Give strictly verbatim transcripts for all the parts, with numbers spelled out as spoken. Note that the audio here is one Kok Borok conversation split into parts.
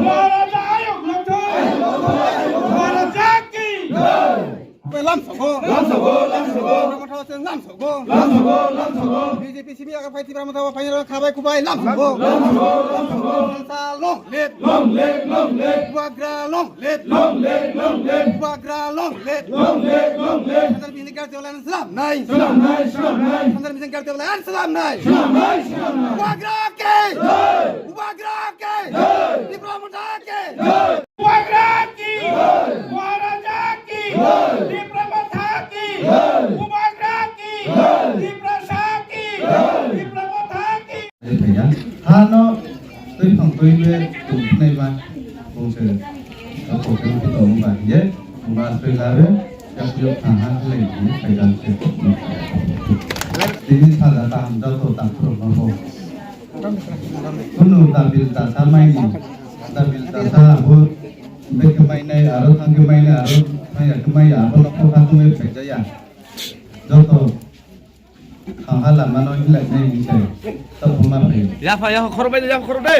Maharaja ayuk longthai. Maharaja ki. Lamsogo. Lamsogo, lamsogo. Lamsogo, lamsogo. Lamsogo, lamsogo. B J P simi aga phai Tipra Motha phai khabai kubai lamsogo. Lamsogo, lamsogo. Salsa long live. Long live, long live. Bubagra long live. Long live, long live. Bubagra long live. Long live, long live. Sundar Bising Gardew Line salam nai. Salam nai, salam nai. Sundar Bising Gardew Line salam nai. Salam nai, salam nai. Bubagra ki. Jai. Bubagra ki. Jai. Tipra Motha ki. Jai. Bubagra ki. Jai. Maharaja ki. Jai. Tipra Motha ki. Jai. Bubagra ki. Jai. Tiprasa ki. Jai. Tipra Motha ki. Hano twi thong twi be tong phnai ba bung se ko tong phi tong ba ye bung ba twi la be ya yo thang ha le ni kai dan se. Tini sa da ta ham da to ta pro no ho. Kunu dabil dasa maini, dabil dasa abo beke mainai, aro thangke mainai, aro thangya ke maiya, abo nokho kha tongwi phaijaya. Joto thangha lama no hinlai nai hinse, tabo ma phai. Yapha, yapha, khoro bai de, yapha, khoro de.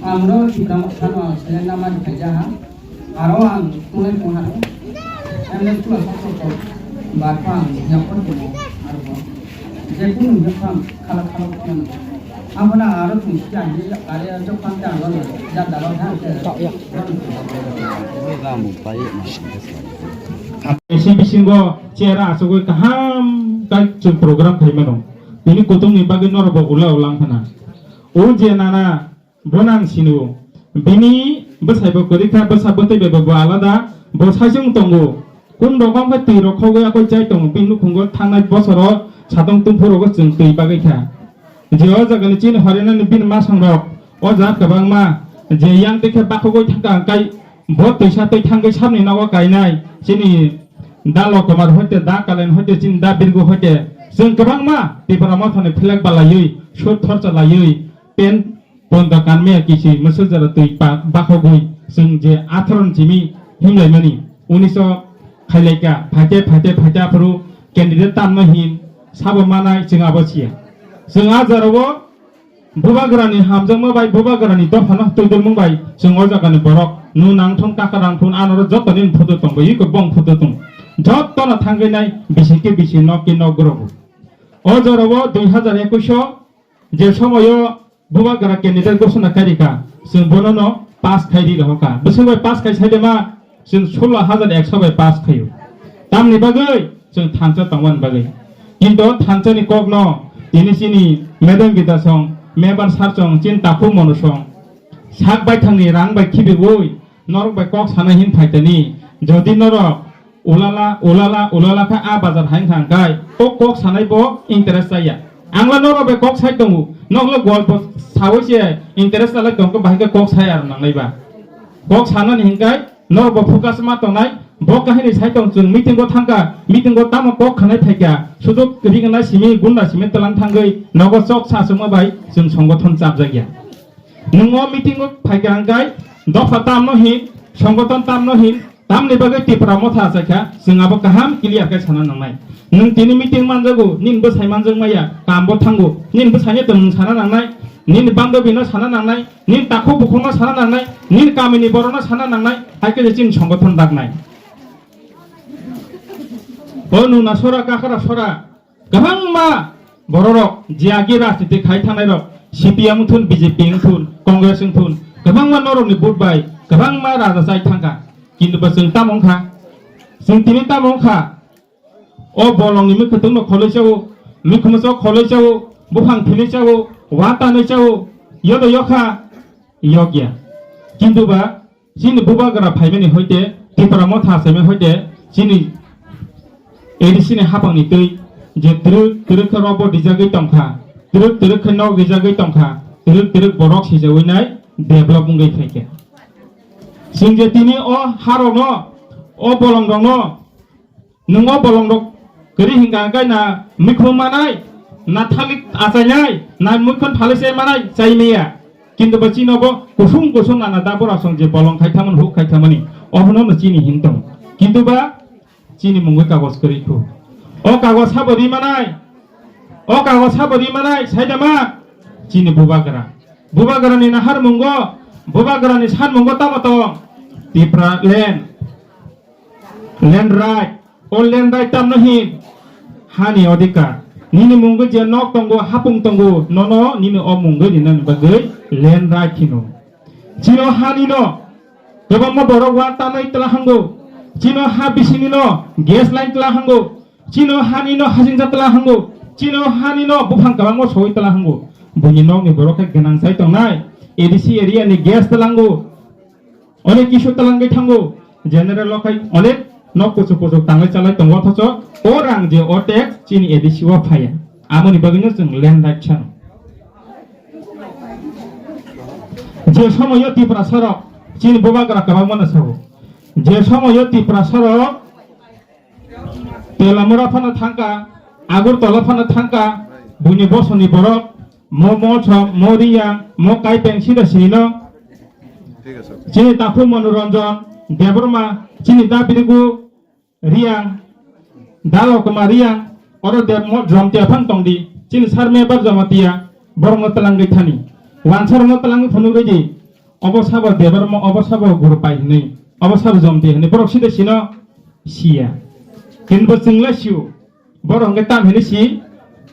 Ang no Tipra Motha no seleng nama di phaija ha. Aro ang tunai tong ha. M S Plus ko ko. Ba ko ang yang ko ko. Aro ko. Je ko nung jok ang khala khala ko nung. Ang na aro tung si ang je are jok pang ta lo. Ja da lo ha. Isi bisingo chera asugwi kaham kai chwng program khai mano. Tini kutung ni bagwi norok bo ula ulang khana. O je nana Bono ang sino. Bini bwsai bo kwrwi kha, bwsa bwtwi bai bo alada. Bo saichung tongo. Kum rok wng khe twi rok khogwi akoi chai tongo. Bini nukhungo thangnai bosoro satong tungphuru rogo chwng twi bagwi kha. Je o jaga ni chini horenani bini masong rok o jaga kwbangma je yang twi khe bakhogwi thangkha, hwnkhe bo twisa twi thangwi sabni nogo kainai chini da Lokomar hoite, da Kalen hoite, chini da Birgu hoite, chwng kwbangma Tipra Mothani flag balaiwi, sur thorsa laiwi, pen Ponda kanmaya kisi mwswk jora twi pa-, bakhogwi chwng je atharo ni simi himlaimani. Uniso khailaika, phaite, phaite, phaite aphuru candidate tamno hin sabo manai chwng abo siya. Chwng a jorao bubagrani hamjakma bai bubagrani dophano twidulmung bai chwng o jagani borok nu nangthun kaka rangthun anoro jotoni photo tongbai iko bong photo tong. Jotono thangwi nai bisi ke bisi nok ke nok grogo. O jorao dui hazar ekush o je somoyo bubagra candidate gosona karika, chwng bonono pass khai ri rohorka. Bwswk bai pass khai saidema, chwng solo hazar ekso bai pass khaio. Tamni bagwi chwng thansa tongmani bagwi. Kintu o thansani kokno tini chini Madam Gita song, Member sir song, chini takhuk mono song, sak baithangni rang bai khibiwi norok bai kok sana hin phaitani. Jodi norok Ulala, ulala, ulala khe a bazar hai wngkha hwnkhe o kok sanai bo interest chaya. Ang le norok bai kok sai tongo, nok le golpo sawi se interest chalai tongkhe bahai khe kok sai aro nangnai ba. Kok sanani hwnkhe norok bo focus ma tongnai, bo kahini sai tong chwng meeting o thangkha, meeting o tamo kok khanai phaikha, sujuk rignai simi gunda simi twlang thangwi nogo chok sa chwngma bai chwng songothon chapjakya. Nwng o meeting o phaikha hwnkhe dopha tamno hin, songothon tamno hin, tamni bagwi Tipra Motha achaikha, chwng abo kaham clear khe sana nangnai. Nwng tini meeting manjago, nini bwsai manjak maya, kambo thango, nini bwsaino tong nwng sana nangnai, nini bandobino sana nangnai, nini takhuk bukhukno sana nangnai, nini kamini borokno sana nangnai, hai khe chini songothon daknai. O nuna sora kakra sora, kwbangma bororok je agi rajniti khai thangnai rok, C P M wngthun, B J P wngthun, Congress wngthun, kwbangma norokni vote bai kwbangma raja chai thangkha. Kintu bo chwng tamo wngkha? Chwng tini tamo wngkha? O bolongni mwkhwtwngno kholoi chao, mikhumo chao kholoi chao, buphang philwi chao, wa tanwi chao, yodo yokha, yokya. Kintu ba chini bubagra phaimani hoite, Tipra Motha achaimani hoite, chini A D C ni haphangni twi je twrwk twrwk khe robo rijagwi tongkha, twrwk twrwk khe nok rijagwi tongkha, twrwk twrwk borok sijawi nai develop wngwi phaikha. Chwng je tini o harokno, o bolongrokno Nwng o bolongrok kwrwi hwnkha hwnkhe na mikhumu manai, na thalik achainai, na muikhon phalwi se manai, chai maya. Kintu bo chini bo kusung kusung nana da borasong je bolong khai thamani, huk khai thamani, obono no chini hin tong. Kintu ba chini mungwi kagoj kwrwi khu. O kagoj sabo ri manai, o kagoj sabo ri manai, saida ma chini bubagra. Bubagrani naharmungo, Bubagrani sanmungo tamo tong? Tipra land, land right, o land right tamno hin? Hani odhikar. Nini mungwi je nok tongo, hapung tongo, nono nini o mungwi rinani bagwi land right hino. Chino hani no, kwbangma borok wa tanwi tla hango. Chino ha bisingni no gas line tla hango. Chino hani no hasingcha tla hango. Chino hani no buphang kwbangma soi tla hango. Buini nokni borok khe gwnang sai tongnai. A D C area ni gas tlango. Onek kisu talangwi thango, general lokhai onek nok kuchuk kuchuk tangwi chalai tongo, othocho o rang je o tax chini A D C o phaiya. Amoni bagwino chwng land right sano. Je somoyo Tiprasa rok chini bubagra kwbangma no sao. Je somoyo Tiprasa rok Telamura phano thangka, Agartala phano thangka, buini bosoni borok, mo Molsom, mo Riyang, mo Kaipeng sida sinino. Chini takhu Manoranjan Debbarma, chini da Birigu Riyang, da Lokma Riyang, oro de mo Jomtia phang tongdi, chini sar member Jamatia, borokno twlangwi thani. Wansarokno twlangwi phunugwi di, obo sabo Debbarma, obo sabo Gurupai hinwi, obo sabo Jomtia hinwi, borok sida sino. Siya. Kinbo chwngla sio. Borok hwnkhe tam hinwi si,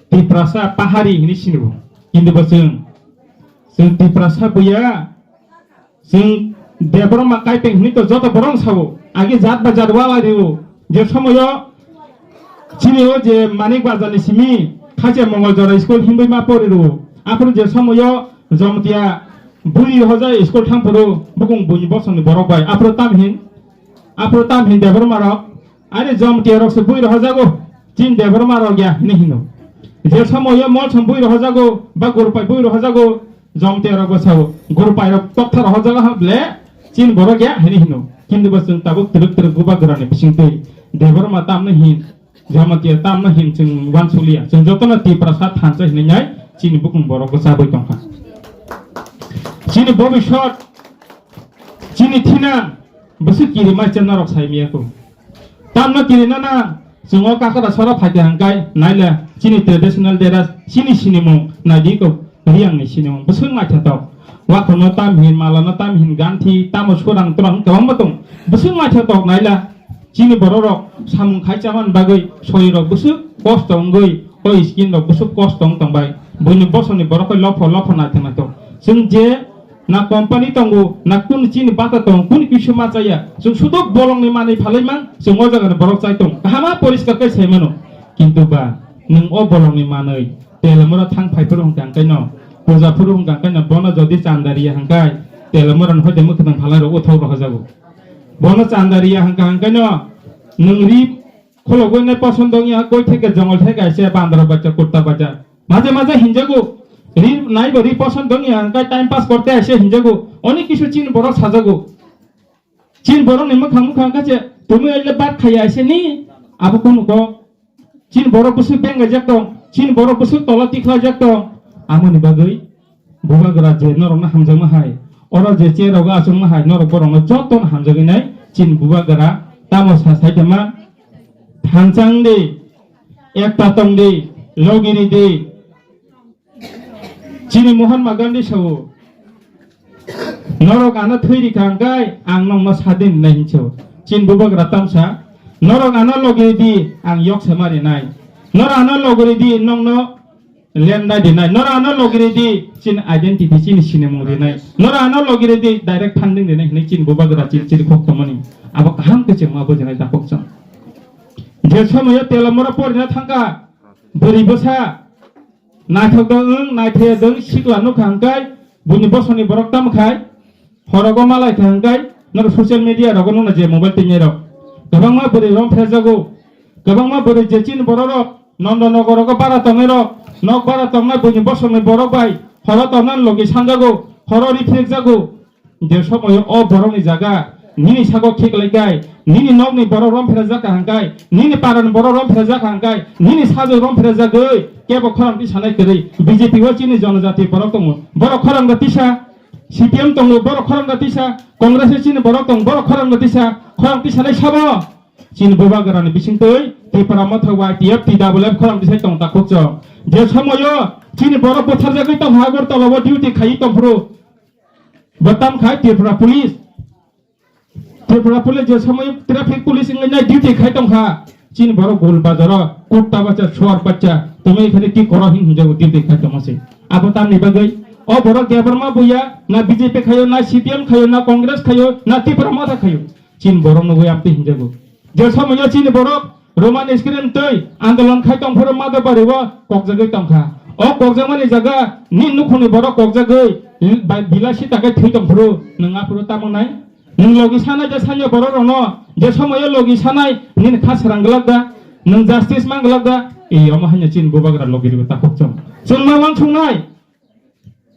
Tiprasa pahari hinwi sinibo. Kintu bo chwng, chwng Tiprasa buya, chwng Debbarma Kaipeng hinwi to joto borok sao. Agi jat ba jat wala rio. Je somoyo chini o je Manik Bazar ni simi Khacha Mongol Jora school himwi ma pori rio. Aphuru je somoyo Jomtia bui rohorjak school thang phuru bukung buini bosongni borok bai. Aphuru tam hin, aphuru tam hin Debbarma rok. Ani Jomtia rok se bui rohorjago, chini Debbarma rok ya hinwi hino. Je somoyo Molsom bui rohorjago, ba Gurupai bui rohorjago, Jomtia rok bo sao, Gurupai rok tokthar rohorjago ha ble, chini borok ya hinwi hino. Kintu bo chwng tabuk twrwk twrwk bubagrani bisingtwi Debbarma tamno hin, Jamatia tamno hin chwng uansulia. Chwng jotono Tiprasa thansa hinwi nai chini bukung borok bo chabwi tongkha. Chini bobisot, chini thina, bwswk kiri mai chwng norok sai miya kho. Tamno kiri nana, chwng o kakra sora phaikha hwnkhe, naila chini traditional dress, chini sinimung, naidi ko, Riyangni sinimung, bwswk naithotok. Wakhorno tam hin, malano tam hin, ganthi, tamo surang, twrang, kwbangma tong. Bwswk naithotok, naila chini bororok samung khai chamani bagwi, sorirok bwswk kosto wngwi, o skin rok bwswk kosto wng tongbai. Buini bosongni borok bai lopho, lopho naithok, naithok. Chwng je na company tongo, na kunu chini bata tongo, kunu kisu ma chaya. Chwng sudo bolongni manwi phalwi mang, chwng o jagani borok chai tong. Kahama poriskar khe sai mano. Kintu ba, nwng o bolongni manwi, Telamura thang phai phuru hwnkha hwnkhe no, puja phuru hwnkha hwnkhe no, bono jodi chanda riya hwnkhe, Telamura ni hoide mwkhwtwng phalai rok uthok rohorjago. Bono chanda riya hwnkha hwnkhe no, nwng ri khulogwi nai poson dongya, koi theke jongol theke aise bandar bacha, kurta bacha. Maje maje hinjago, ri naibo ri poson dongya, hwnkhe time pass korte aise hinjago. Oni kisu chini borok sajago. Chini borokni mwkhang mwkhang khe se tumui aile bat khaiya aise ni abo kunu kok. Chini borok bwswk bengajak tong, chini borok bwswk tola tikhlajak tong. Amoni bagwi bubagra je norokno hamjakma hai, oro je chair rogo achukma hai, norok borokno jotono hamjagwi nai chini bubagra tamo sa sai tongma. Thansa wng di, ekta tong di, logi ri di. Chini Mahatma Gandhi sao, "Norok ano thwi rikha hwnkhe ang nokno sadin nai," hinwi sao. Chini bubagra tamsa, "Norok ano logi di, ang yok sama rinai. Norok ano logi di, nokno lendai dinai. Norok ano logi di, chini identity, chini sinimung rinai. Norok ano logi di, direct funding rinai," hinwi chini bubagra chiri chiri kok tongmani. Abo kaham khe chengma bujinai takhuk chwng. Je somoyo Telamura porina thangkha, bwrwi bwsa, naithok dong wng, naithaya dong sikla nukha hwnkhe, buini bosongni borok tamo khai, horogo malai kha hwnkhe, norok social media rogo nukna je mobile twi nai rok. Kwbangma bwrwi rom pherjago, kwbangma bwrwi je chini borok rok, Nondo nogor rogo bara tongnai rok, nok bara tongnai buini bosongni borok bai, horo tongnani logi sanjago, horo ri phirikjago. Je somoyo o borokni jaga nini sago khiklai kai, nini nokni borok rom pherajak kha hwnkhe, nini parani borok rom pherajak kha hwnkhe, nini sajwk rom pherajagwi kebo khorang tisanai kwrwi. B J P o chini jonojati borok tongo, borok khorang da tisa, C P M tongo, borok khorang da tisa, Congress o chini borok tongo, borok khorang da tisa, khorang tisanai sabo. Chini bubagrani bisingtwi Tipra Motha Y T F, T W F khorang tisai tong takhuk chwng. Je somoyo chini borok butharjagwi tongkha Agartala o duty khaiwi tongphuru. Bo tamkha Tripura Police. Tripura Police je somoyo traffic police wngwi nai duty khai tongkha. Chini borok gul bazaro kutta bacha suar bacha tongwi khani ki koro hin hinjago duty khai tongma se. Abo tamni bagwi o borok Debbarma buya na B J P khayo na C P M khayo na Congress khayo na Tipra Motha khayo. Chini borok nugwi amtwi hinjago. Je somoyo chini borok Roman script twi andolon khai tongphuru Madhobari o kokjagwi tongkha. O kokjakmani jaga ni nukhungni borok kokjagwi bai bilasi takai thwi tongphuru nwng aphuru tamo nai? Nwng logi sanai je sanya borok rokno je somoyo logi sanai nini kha srang glak da, nwng justice man glak da, e omo haino chini bubagra logi rigo takhuk chwng. Chwng ma wansuknai.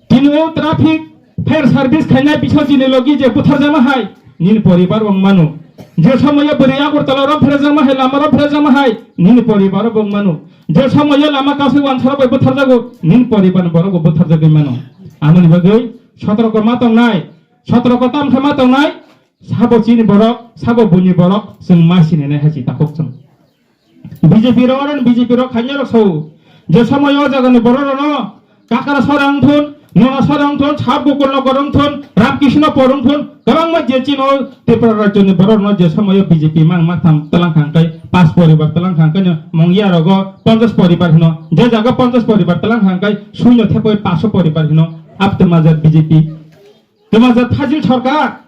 Tini o traffic fire service khainai bisajini logi je butharjakma hai nini poribar wng mano. Je somoyo bwrwi Agartala ro pherjakma hai, lama ro pherjakma hai nini poribar wng mano. Je somoyo lama kasui wansaro bai butharjago nini poribar ni borok bo butharjagwi mano. Amoni bagwi sotorko ma tongnai, sotorko tam khe ma tongnai. Sabo chini borok, sabo buini borok, chwng ma sininai hai si takhuk chwng. B J P rok aro B J P rok khainai rok sao. Je somoyo o jagani borok rokno kakra sora wng thun, nona sora wng thun, sab gokul nokor wng thun, Ramkrishna por wng thun, kwbangma je chino Tripura rajyoni borok rokno je somoyo B J P mang ma tham twlang kha hwnkhe pas poribar twlang kha hwnkhe no mungya rogo ponchas poribar hino. Je jaga ponchas poribar twlang kha hwnkhe suino thepoi paso poribar hino. Ab twmajak B J P. Twmajak Fazil Sarkar.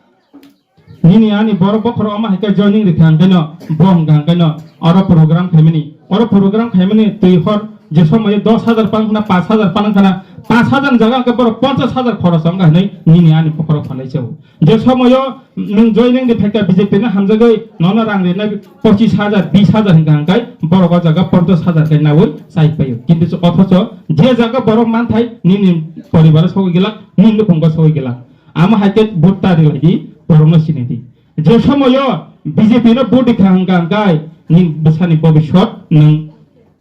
Nini ani borok bokhorok omo hai khe joining rikha hwnkhe no, bo hwnkha hwnkhe no, oro program khaimani, oro program khaimani twi hor je somoyo dos hajar pang khna, panch hajar pang khna, panch hajar ni jaga hwnkhe borok ponchas hajar khoros wngkha hinwi nini ani bokhorok phalai chao. Je somoyo nwng joining ni phaikha B J P no hamjagwi nono rang rinai pochis hajar, bis hajar hwnkha hwnkhe borok o jaga ponchas hajar khe naui chai paio. Kintu othocho je jaga borok manthai nini poribaro sogwi glak, nini nukhungo sogwi glak. Amo hai khe vote ta rilai di, borokno sini di. Je somoyo B J P no vote rikha hwnkha hwnkhe nini bwsani bobiswt nwng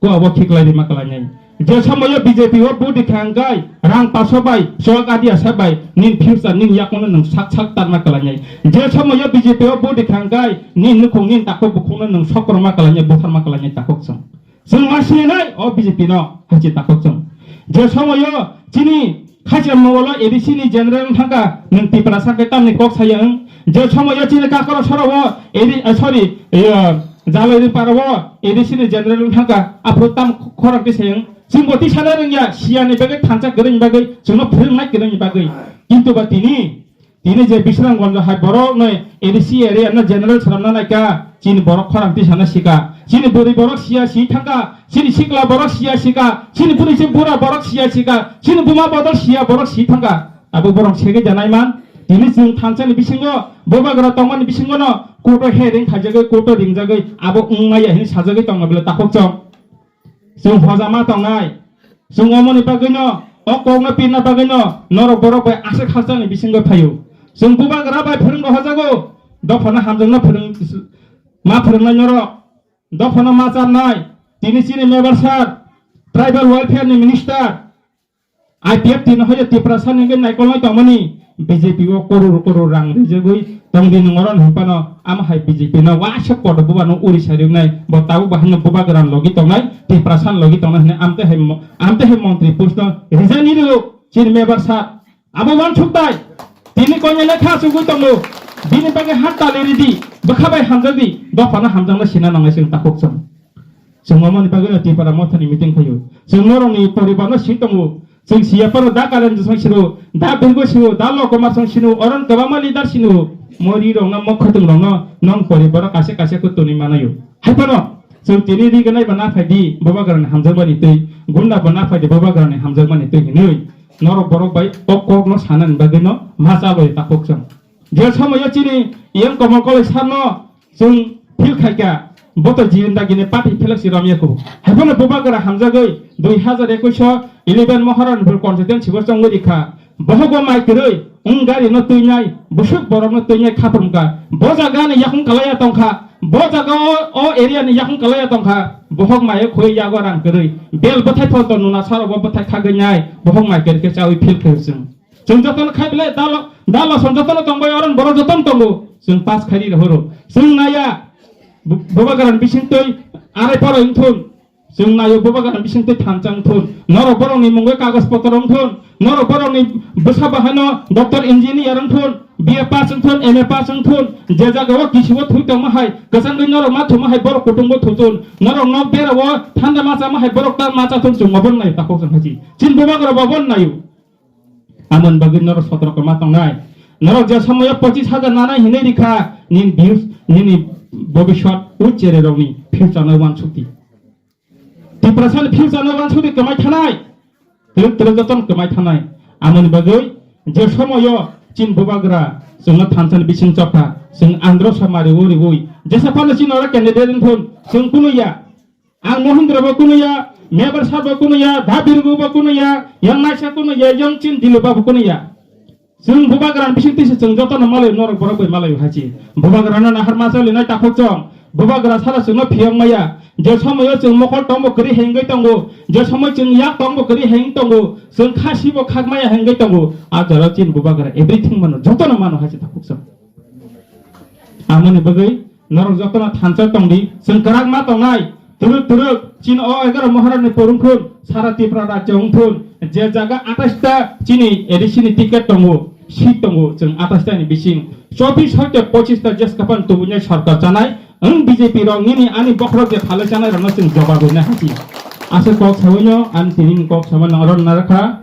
kua bo khiklai rima kwlainai. Je somoyo B J P o vote rikha hwnkhe rang paso bai, chok adi asa bai, nini future, nini yakungno nwng sak sak tarma kwlainai. Je somoyo B J P o vote rikha hwnkhe nini nukhung, nini takhuk bukhukno nwng sokroma kwlainai, butharma kwlainai takhuk chwng. Chwng ma sinai o B J P no hai se takhuk chwng. Je somoyo chini Khacham mobile o A D C ni general wng thangkha, nwng Tiprasa khe tamni kok saya wng? Je somoyo chini kakoro soro o A D, ah, sorry, eh, Jaloiri para o A D C ni general wng thangkha, aphuru tam khorang twi saya wng? Chwng bo twi sana rwngya, siya ni bagwi, thansa kwrwini bagwi, chwngno phwrwngnai kwrwini bagwi. Kintu ba tini Tini je Bisramganj hai borok noi A D C area no general swnamna naikha, chini borok khorang tisana sika, chini bwrwi borok siya si thangkha, chini sikla borok siya sika, chini bwrwi se bura borok siya sika, chini buma bodol siya borok si thangkha. Abo borok segwi janai man. Tini chwng thansani bisingo, bubagra tongmani bisingo no, koto hearing khaijagwi, koto ringjagwi, abo wngmaya hini sajagwi tongma bwle takhuk chwng. Chwng hoja ma tongnai. Chwng omoni bagwino, o kokno pirna bagwino, norok borok bai aswk hasteni bisingo phaio. Chwng bubagra bai phwrwng rohojago, dophano hamjakno phwrwng, ma phwrwngnai norok. Dophano ma charnai, tini chini member sir, tribal welfare ni minister, I P F T no hoyo Tiprasa ni hwnkhe naikolnai tongmani, B J P o koror koror rang rijagwi tongdi nwng oro hwnphano, amo hai B J P no waisa kodo bubano uri sari wngnai, bo tabuk bahai no bubagra ni logi tongnai, Tiprasa ni logi tongnai hwnwi amtwi hai mo-, amtwi hai montri post no resign ni rw chini member sir. Abo wansuk tai, tini koinai le kha chugwi tongo, bini bagwi ha tali ridi, bwkha bai hamjakdi, dophano hamjakno sina nangnai chwng takhuk chwng. Chwng omoni bagwino Tipra Mothani meeting phaio. Chwng norokni poribarno si tongo. Chwng siya phano da Karen Josong sino, da Birgo sino, da Lokomar Song sino, oron kwbangma leader sino. Mori rokno, mokhotung rokno, nong poribaro kaisa kaisa khe toni manayo. Hai phano chwng tini riganai ba na phaidi, bubagrani hamjakmani twi, gunda ba na phaidi, bubagrani hamjakmani twi hinwi. Norok borok bai kok kokno sanani bagwino ma chaloi takhuk chwng. Je somoyo chini Iyang Komol Koloi sarno chwng phil khaikha, bo to jindagini party philak si romya kho. Haiphano bubagra hamjagwi dui hazar ekush o eleven Maharani bul constituency bo chongwi rikha. Bohogo mai kwrwi wng gari no twinai, busuk borok no twinai khaprumkha. Bo jaga ni yakung kalaya tongkha. Bo jaga o, o area ni yakung kalaya tongkha. Bohok mai khoi yago rang kwrwi. Bel bwthai photo nuna saro bo bwthai khagwi nai. Bohok mai kwrwi khe chawi phil khe chwng. Chwng jotono khai belai dalo, dalo song jotono tongbai oron borok jotono tongo. Chwng pass khai ri rohoro. Chwng naya bu-, bubagrani bising twi arai poro wngthun. Chwng naio bubagra bising twi thansa wng thun. Norok borokni mungwi kagoj potro wng thun. Norok borokni bwsa bahaino doctor engineer wng thun. B A pass wng thun, M A pass wng thun. Je jagao kisibo thwi tongma hai, kwchangwi norok ma thuma hai borok kutung bo thu thun. Norok nok berao thanda ma chama hai borok ta ma cha thun chwng obo nai takhuk chwng haji. Chin bubagra bo obo naio. Amoni bagwi norok sotorko ma tongnai. Norok je somoyo pochis hajar nanai hinwi rikha, nini views, nini bobiswt uchere rokni future no wansukdi. Tiprasani future no wansukdi kwmai thanai. Twrwk twrwk jotono kwmai thanai. Amoni bagwi je somoyo chin bubagra chwngno thansani bising chokha, chwng andro samari uri ui. Jesa phano chini oro candidate wngthun, chwng kunu ya. Ang Mohindra bo kunuya, Mebar sir bo kunuya, Dabir bo kunuya, yang Naisa kunuya, yang Chin Dilu bo kunuya. Chwng bubagra ni bising twi se chwng joto no malai norok borok bai malai hachi. Bubagra no nahar ma chali nai takhuk chwng. Bubagra sara chwng no phiyok maya. Je somoyo chwng mokol tong bo kwrwi hengwi tongo. Je somoi chwng yak tong bo kwrwi heng tongo. Chwng khasi bo khak maya hengwi tongo. A jora chin bubagra everything mano joto no mano hachi takhuk chwng. Amoni bagwi norok jotono thansa tongdi, chwng kwrak ma tongnai, twrwk twrwk, chini o egaroh Maharani porungkhun, sara Tripura rajyo wngthun, je jaga atais ta chini A D C ni ticket tongo, seat tongo, chwng atais ta ni bising, chobbish hoite pochis ta jeskapan tubunai sarkar chanai, wng B J P rok nini ani bokhorok je phalai chanai rokno chwng jobab rwna hati. Aswk kok sabaino, ani tini kok sama nang ron narakha,